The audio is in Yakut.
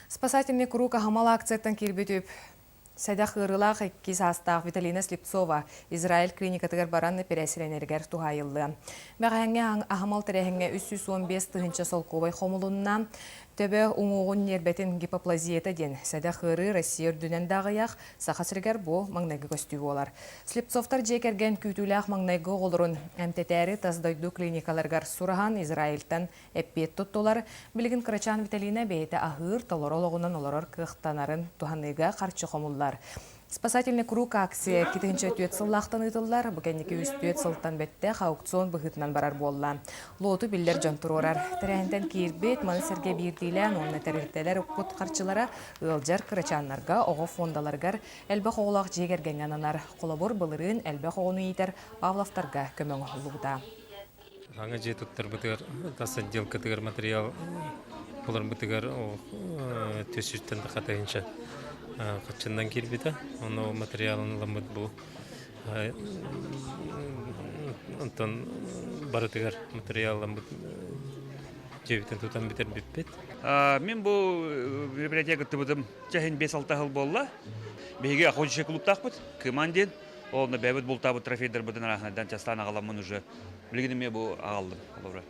Спасательный круг аһымал акцияттан киирбит үп сэдэх ыарыылаах икки саастаах Виталина Слепцова Израиль клиникатыгар баран эпэрээссийэлэнэригэр туһаайыллыа. Бэҕэһээҥҥи аһымал тэрээһиҥҥэ 315 тыһыынча солкуобай хомулунна. Төбө уҥуоҕун ньиэрбэтин гипоплазията диэн сэдэх ыарыы Россия үрдүнэн да аҕыйах, Саха сиригэр бу маҥнайгы көстүү буолар. Слепцовтар дьиэ кэргэн күүтүүлээх маҥнайгы оҕолорун эмтэтээри тас дойду клиникаларыгар сураһан Израильтан Эппиэт туттулар. Билигин кырачаан Виталина бэйэтэ аһыыр, толору олоҕунан олорор кыахтанарын туһаныыга харчы хомуллар. Спасательный круг акция 2004 сыллаахтан ыытыллар. Бу кэнники үс-түөрт сылтан бэттэх аукцион быһыытынан барар буолла. Лоту биллэр дьон туруорар. Тэрээһинтэн киирбит, маны сэргэ биирдиилээн уонна тэрилтэлэр укпут харчылара ыалдьар кырачааннарга, оҕо фондаларыгар, элбэх оҕолоох дьиэ кэргэҥҥэ ананар. Холобур, былырыын элбэх оҕону иитэр Павловтарга көмө оҥоһуллубута. Саҥа дьиэ туттарбытыгар, тас отделкатыгар материал буларбытыгар ол төсүттэн хатыһынча хаччыннан киирбитэ. Онно ол материалын ыламмыт бу онтон барытыгар материалламмыт дьиэбитин тутан бүтэрбиппит. Мин бу библиотека кыттыбытым чэһин 5-6 сыл буолла. Биһиги охотничий клубтаахпыт, Кыман диэн. Ол онно бэйэбит бултаабыт трофейдарбытын арааһынайдан частаан аҕаламмын уже билигин эмиэ бу аҕаллым холобура.